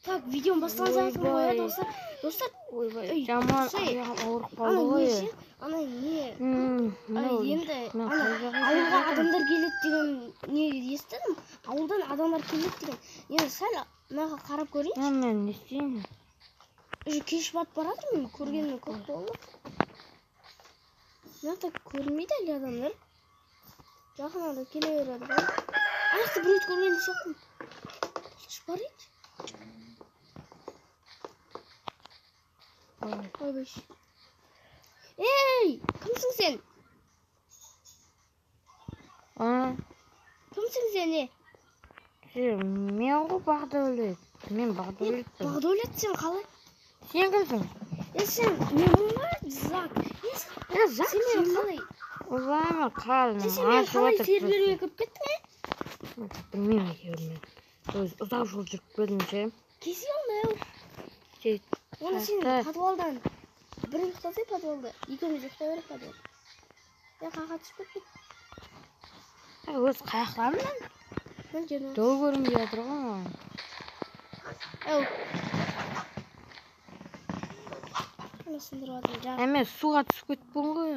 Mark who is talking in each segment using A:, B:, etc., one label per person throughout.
A: Так, видеоны бастаған сияқтымын ғой, достар. Достар,
B: Ойбай, жаман аяғым ауырып қалды ғой.
A: Ана не? Енді ана ауылға адамдар келеді деген не естідім? Ауылдан адамдар келеді деген. Енді сәл мынаға қарап көрейінші.
B: Мен не істеймін?
A: Уже кеш батып бара жатырмын, көргеніме көп болды. Мына жақта көрінбейді әлі адамдар. Жақын арада келе береді ғой. Ана жақта біреуді көрген сияқтымын. Барайыншы. Ойбай. Ей, кімсің сен? Кімсің сен, е?
B: Мен ғой Бағдәулет. Мен Бағдәулетпін.
A: Бағдәулет, сен қалай?
B: Сен кімсің?
A: Е, сен мен ғой, Зак.
B: Е, Зак,
A: сен мені қалай?
B: Ойбай, мен қарным
A: сен мені
B: ашып
A: қалай
B: отыр.
A: Серверге кіріп кеттің, е?
B: Білмеймін әйтеуір мен. Өзі ұзақ жол жүріп келдім ше.
A: Кесе алмай. Оны сен подвалдан бір ұйықтасай подвалда, екеуміз ұйықтай берейік подвалда. Е, қақа түсіп кеттік.
B: Өз қаяқтамын мен?
A: Мен жерден.
B: Дәу көрінбей жатыр ғой маған.
A: Әу. Ана сындырып жатырмын, жар.
B: Ә, мен суға түсіп кетіппін ғой.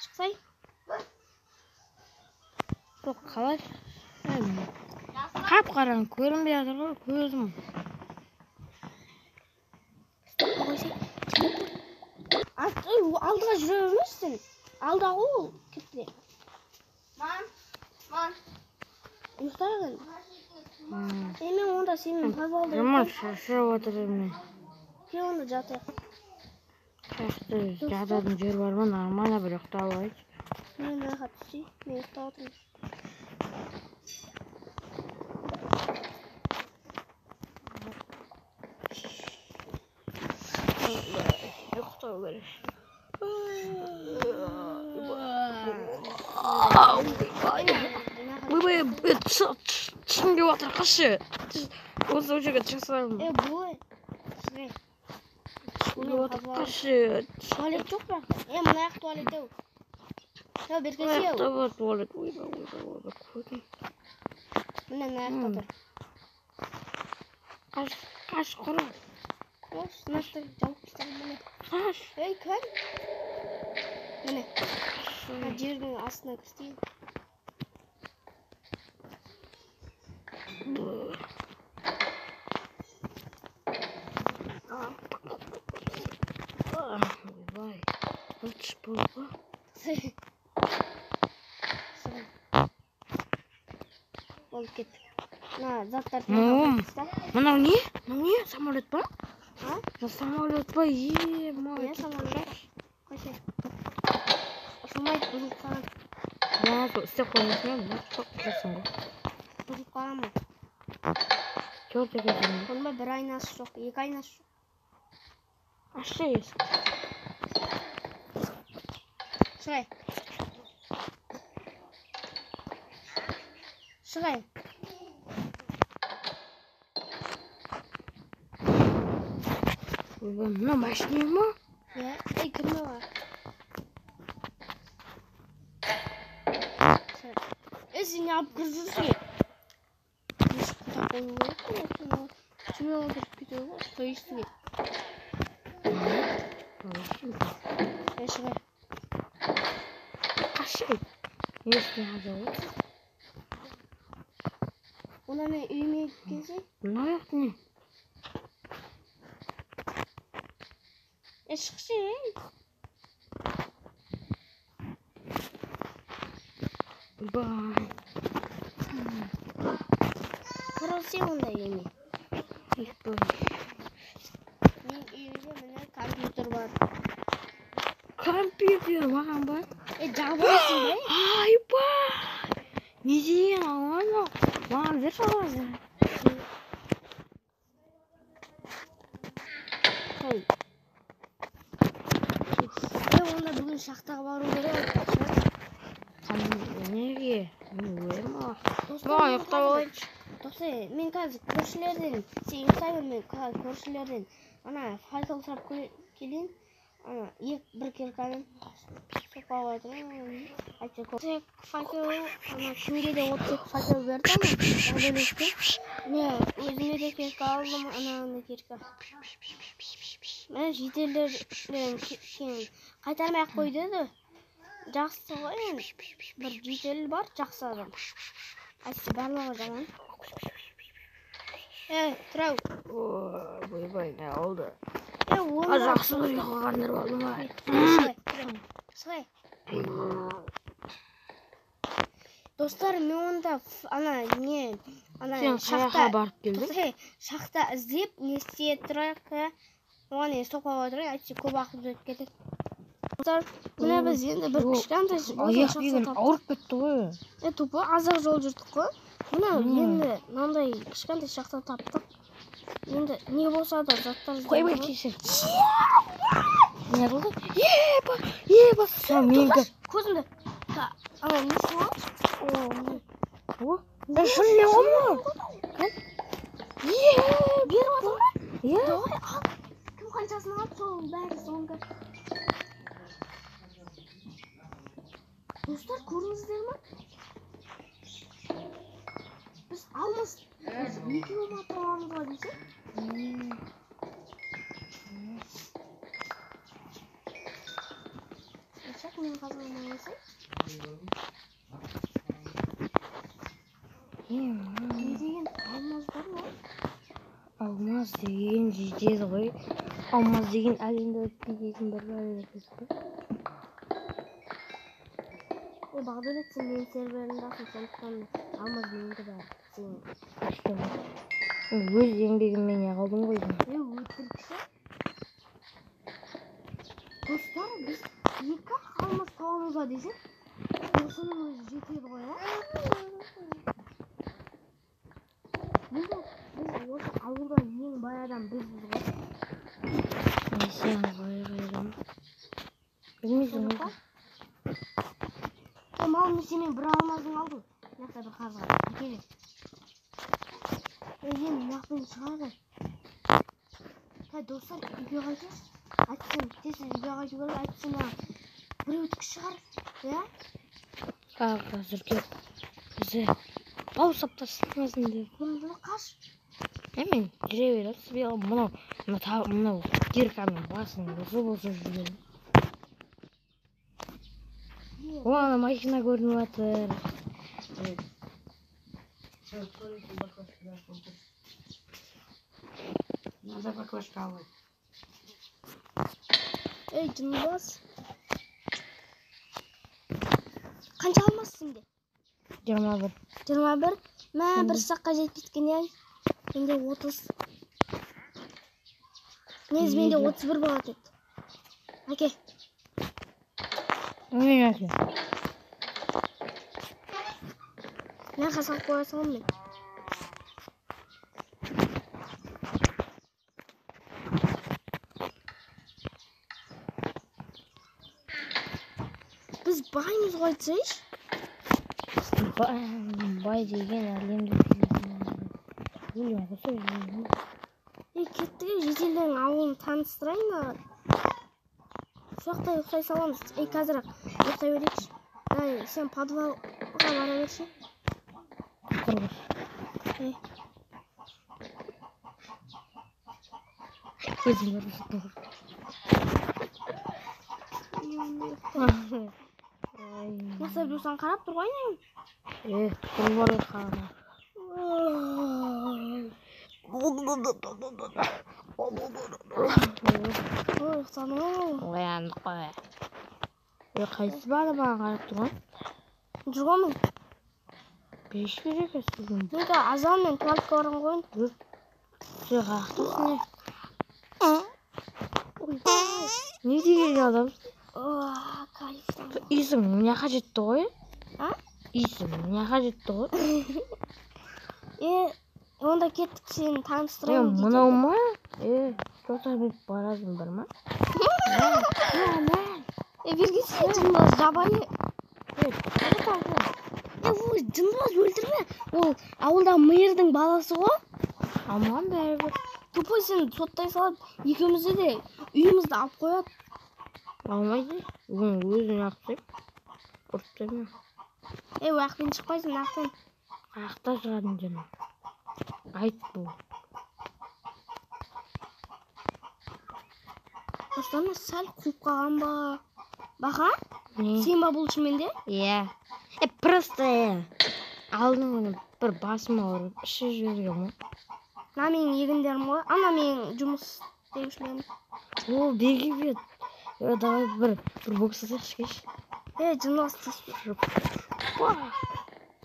A: Шықсай.
B: Жоқ, қалай? Қап-қараңғы көрінбей жатыр ғой көзім.
A: Алдыға жүре бермейсің. Алда ғой ол кетті.
C: Мам, мам.
A: Ұйықтайық енді. Мен онда сенімен подвалда
B: Жаман
A: ұйықтаймын.
B: шаршап отырмын мен.
A: Кел онда жатайық.
B: Қаяқта жататын жер бар ма? Нормально бір ұйықтап алайыншы.
A: Мен мына жаққа түсейін. Мен ұйықтап отырмын.
B: Ұйықтау керек. Ойбай, түшкім келіп жатыр, қашшы. Осы жерге шықсам.
A: Е, бұлай.
B: Түшкім келіп жатыр, қашшы.
A: Туалет жоқ бірақ. Е, мына жақ туалет ау. Тау, бері келсе ау.
B: Мына жақта бар туалет. Ойбай, ойбай, ойбай, көрдім.
A: Міне, мына жақта тұр.
B: Қаш, қаш, құра.
A: Ос, мына жақта жауып тастаған міне.
B: Қаш.
A: Ей, кім? Міне. Мына жердің астына кірсейін.
B: Ойбай, бұл түс болды ғой.
A: Болып кетті. Мына заттарды
B: Мынау не? Мынау не? Самолет па?
A: А?
B: Мынау самолет па? Е, мынау
A: Иә, самолет. Қойшы. Ұшырмайды, бұзылып қалған.
B: Мына сол істеп қоймайсың ба? Мына сол тұрсың ғой.
A: Бұзылып қалған ба?
B: Төрт екенсің ғой.
A: Көрдің бе, бір айнасы жоқ, екі айнасы жоқ.
B: Ашшы есікті.
A: Шығай. Шығай.
B: Ойбай, мынау машина ма?
A: Иә, ей, кірме бар. Ей, сен неғып кіріп жүрсің? Есік құлдап қою керек қой, түсіме отырып кетеді ғой, ұстайсың. Ей, шығай.
B: Қашы. Есіктен аза ғой.
A: Онда мен үйіме келсей?
B: Мынау жақта не?
A: Е, шықшы, ей.
B: Ойбай.
A: Кірсей онда үйіме.
B: Ойбай.
A: Менің үйімде міне компьютер бар.
B: Компьютер маған ба?
A: Е, жабыласың ба?
B: Айбай! Не деген анау? Маған берші аласың.
A: Ей. Е, онда бүгін шахтаға бару керек.
B: Неге? Мен өлемін ау.
A: Достар,
B: Маған
A: мен
B: ұйықтап
A: қазір
B: алайыншы.
A: Тоқта, мен қазір көршілерден, сен ұйықтай бер, мен қазір көршілерден ана факел сұрап келейін. Ана бір киркамен соқпай отырмын. Әйтсе факел, ана кімге де 32 факел берді ана. Мен өзіме де кирка алдым, ананы кирка. Мен жителдерден кейін қайтармай ақ қой деді. Жақсы ғой енді. Бір жител бар, жақсы адам. Әйтсе барлығы жаман. Ей, тұрау.
B: Ойбай, не oldu?
A: Оны
B: Жақсы бір ұйқы қандырып алдым ай.
A: Шығай. Достар, мен онда ана не, ана
B: Сен
A: шахта
B: барып келдің?
A: Шахта іздеп не істей тұрайық, оған енді соқпай отырайық, әйтсе көп уақыт өтіп кетеді. Достар, міне біз енді бір кішкентай
B: Аяқ деген ауырып кетті ғой.
A: Тупой аз-ақ жол жүрдік қой. Міне енді мынандай кішкентай шахта таптық. Енді не болса да заттар
B: Қоймай кешір. Не болды? Еба, еба. Менікі.
A: Көзімді. Ана несі ол?
B: О, да шын ғой мынау?
A: Е, беріп жатыр ма?
B: Иә.
A: Давай ал. Кім қаншасын алды, сол бәрі соңғы. Достар, көрдіңіздер ма? Біз алмаз екеуі ма табамыз ғой десе? Шақ, мен қазір алмай. Не деген алмаз бар ма?
B: Алмаз деген жетеді ғой. Алмаз деген әлемді өтпейтін бір бәле ба?
A: Бағдәулет, сен менің серверімдесің, сондықтан алмаз менікі бәрі. Сен
B: Өз еңбегіммен не қалдым ғой.
A: Өтірікші. Достар, біз екі алмаз табамыз ба десек, осының өзі жетеді ғой, ә? Біз осы ауылда ең бай адам бізбіз ғой.
B: Сен бай адам. Білмейсің ғой.
A: Мал, мен сенен бір алмазың алдым. Мына жақта бір қазға. Әкеле. Енді мына жақтан шығады. Достар, үйге қайтайықшы. Айтсам, тез үйге қайту керек. Айтсам, біреудікі шығар. Иә?
B: Қазір кеп. Бізді баусап тастамасын деп.
A: Көрдіңіз қаш.
B: Мен жүре беремін. Мынау, мынау кирканың басын осы жүрген. О, ана машина көрініп жатыр.
C: Надо баклажка алып.
A: Ей, жынбас. Қанша алмас сенде?
B: 21.
A: 21? Мә, бір саққа жетпейді екен, ей. Менде 30. Негізі менде 31 болады еді. Әке.
B: Мен әке.
A: Мен салып қоя саламын мен. Біз баймыз ғой айтсайшы.
B: Бай деген әлемді өлең қосып жүрмін.
A: Кеттік, жителдердің ауылын таныстырайын маған. Сол жақта ұйықтай саламыз. Қазір ұйықтай берейікші. Сен подвалға бара берші.
B: Көзім барып шықты.
A: Мына біреу саған қарап тұр ғой не?
B: Кім бар қарама. Ояндық қой. Қайсысы бала маған қарап тұрған?
A: Жүр ғой мен.
B: Беш береке сіздің.
A: Мен азанмен туалетке барған ғой.
B: Сен қаяқтасың не? Не деген адамсың?
A: Кайф.
B: Иісің мына жаққа жетті ғой?
A: А?
B: Иісің мына жаққа жетті ғой.
A: Онда кеттік, сені таныстырайын.
B: Мынау ма? Тоқтар болып барасың бар ма?
A: Бергенсің, жынбаз жабайы. Ой, жынбаз өлтірме. Ол ауылда мэрдің баласы ғой.
B: Аман бәрібір.
A: Тупой сені соттай салып, екеумізді де үйімізді алып қояды.
B: Алмайды. Оның өзін ақ тастаймын. Ұрып тастаймын.
A: Ей, уақытпен шықпайсың, ақтан.
B: Қаяқта шығатын жаным? Айт бұл.
A: Достар, мына сәл қуып қалған ба? Баха?
B: Не?
A: Сен ба бұл шынымен де?
B: Иә. Просто алдын күні бір басым ауырып ішіп жіберген ғой.
A: Мына менің егіндерім ғой. Ана менің жұмыс істеушілерім.
B: О, берге бер. Давай бір бокс жасайықшы, кеш.
A: Ей, жыныс тиіспе.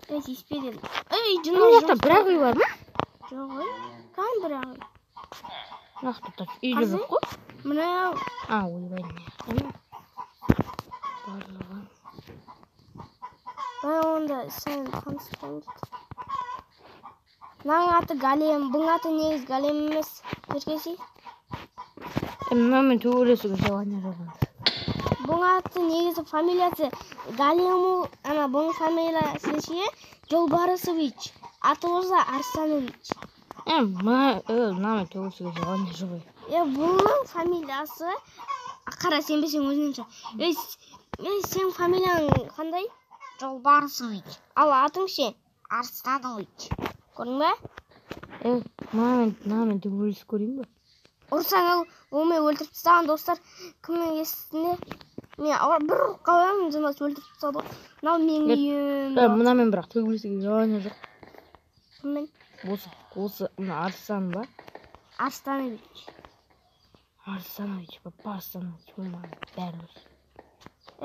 A: Ей, тиіспе дедім. Ей,
B: Мына
A: жыныс.
B: жақта бір ақ үй бар ма?
A: Жоқ ой. Кәдімгі бір ақ үй.
B: Мына жақта үй де жоқ қой.
A: Мына.
B: А, ойбай, мына жақта ма? Барлығы.
A: Давай онда сен таныстырайын дейді. Мынаның аты Галем. Бұның аты негізі Галем емес. Еркесі.
B: Мынамен төбелесуге желание жоқ енді.
A: Бұның аты негізі фамилиясы Галему, ана бұның фамилиясы ше Жолбарысович. Аты болса Арсанович.
B: Мынамен төбелесуге желание жоқ.
A: Бұның фамилиясы, қара, сенбесең өзінен сұра. Ей, сенің фамилияң қандай?
C: Жолбарысович.
A: Ал атың ше?
C: Арстанович.
A: Көрдің бе?
B: Мынамен төбелесіп көрейін бе?
A: Ұрсаң, онымен өлтіріп тастаған достар, кімнің естісінде? Мен бір ұрып қаламын, жынас өлтіріп тастады ғой. Мынау менің үйім.
B: Мынамен бірақ төбелесуге желание жоқ.
A: Кіммен?
B: Осы мына Арыстан ба?
A: Арстанович.
B: Арстанович па, Арстанович, маған бәрі осы.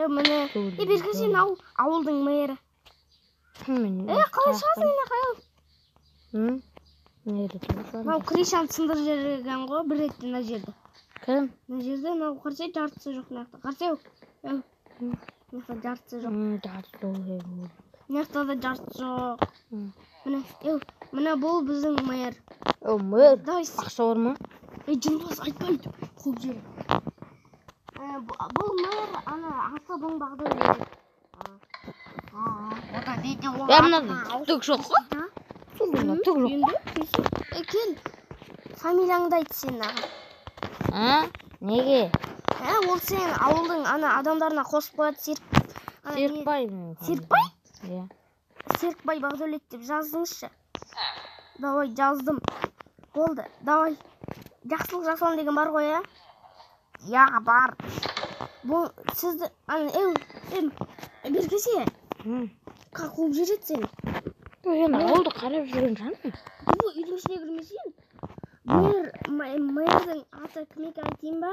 A: Міне. Берке, сен ауылдың мэрі. Қалай шығасың мына қаял?
B: Мэрі тұрып.
A: Мынау крышаны сындырып жіберген ғой, бір ретте мына жерді.
B: Кім?
A: Мына жерде мынау қарасай жартысы жоқ мына жақта. Қарасай, мына жақта жартысы жоқ.
B: Жартысы жоқ.
A: Мына жақта да жартысы жоқ. Міне, міне бұл біздің мэр.
B: Мэр. Ақша бар ма?
A: Жынбас айтпайды, қуып жібер. Бұл мэр, ана аты бұның Бағдәулет.
B: Мына түк жоқ қой. Сонда түк жоқ.
A: Кел, фамилияңды айт сен маған.
B: А? Неге?
A: Ол сен ауылдың ана адамдарына қосып қояды.
B: Серікбай.
A: Серікбай?
B: Иә.
A: Серікбай Бағдәулет деп жаздыңызшы. Давай, жаздым. Болды, давай. Жақсылық жасалын деген бар ғой, ә?
C: Я, бар.
A: Бұл сізді, ана, Беркесе, қуып жібереді сені.
B: Мен ауылды қарап жүрген жанмын.
A: Бұл үйдің ішіне кірмесең, мэрдің аты кім екенін айтайын ба?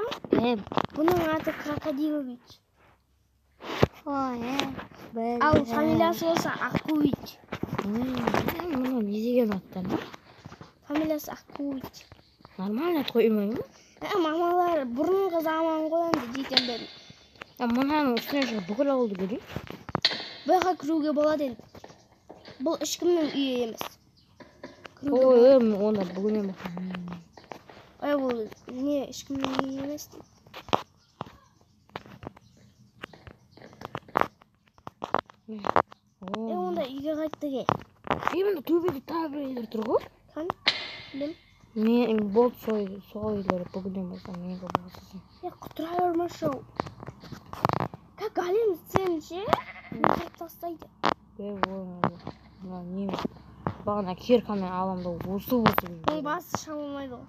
A: Бұның аты Крокодилович. Ал фамилиясы болса Аққуович.
B: Мынау не деген аттар?
A: Фамилиясы Аққуович.
B: Нормально ат қоймай ма?
A: Мамалар бұрынғы заман ғой енді жетем бәрі.
B: Мынаның үстіне шығып бүкіл ауылды көрейін.
A: Бұяққа кіруге болады енді. Бұл ешкімнің үйі емес.
B: Ой, онда бүгіннен
A: Ой, бұл не ешкімнің үйі емес дейді. Онда үйге қайттық.
B: Мында төбеде тағы бір үйлер тұр ғой.
A: Қан? Білем.
B: Мен болды сол үйлер бүгіннен бастап менікі болсын.
A: Құтыра бермеші. Как Галим сен ше? Өлтіріп тастайды.
B: Мына не? Бағана киркамен аламын да осы осы.
A: Оның басы шабылмайды ғой.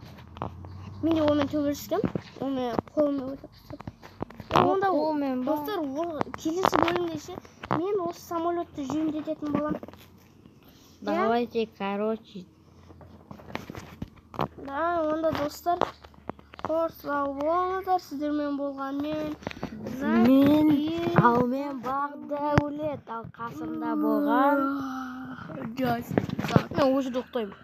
A: Мен де онымен төбелескем, онымен қолыммен өлтіріп тастадым. Онда достар, келесі бөлімде ше мен осы самолетті жөндететін боламын.
B: Давайте, короче.
A: Да, онда достар, қош сау болыңыздар. Сіздермен болған мен
B: Мен, ал мен Бағдәулет, ал қасымда болған
A: Джастин.
B: Мен уже тоқтаймын.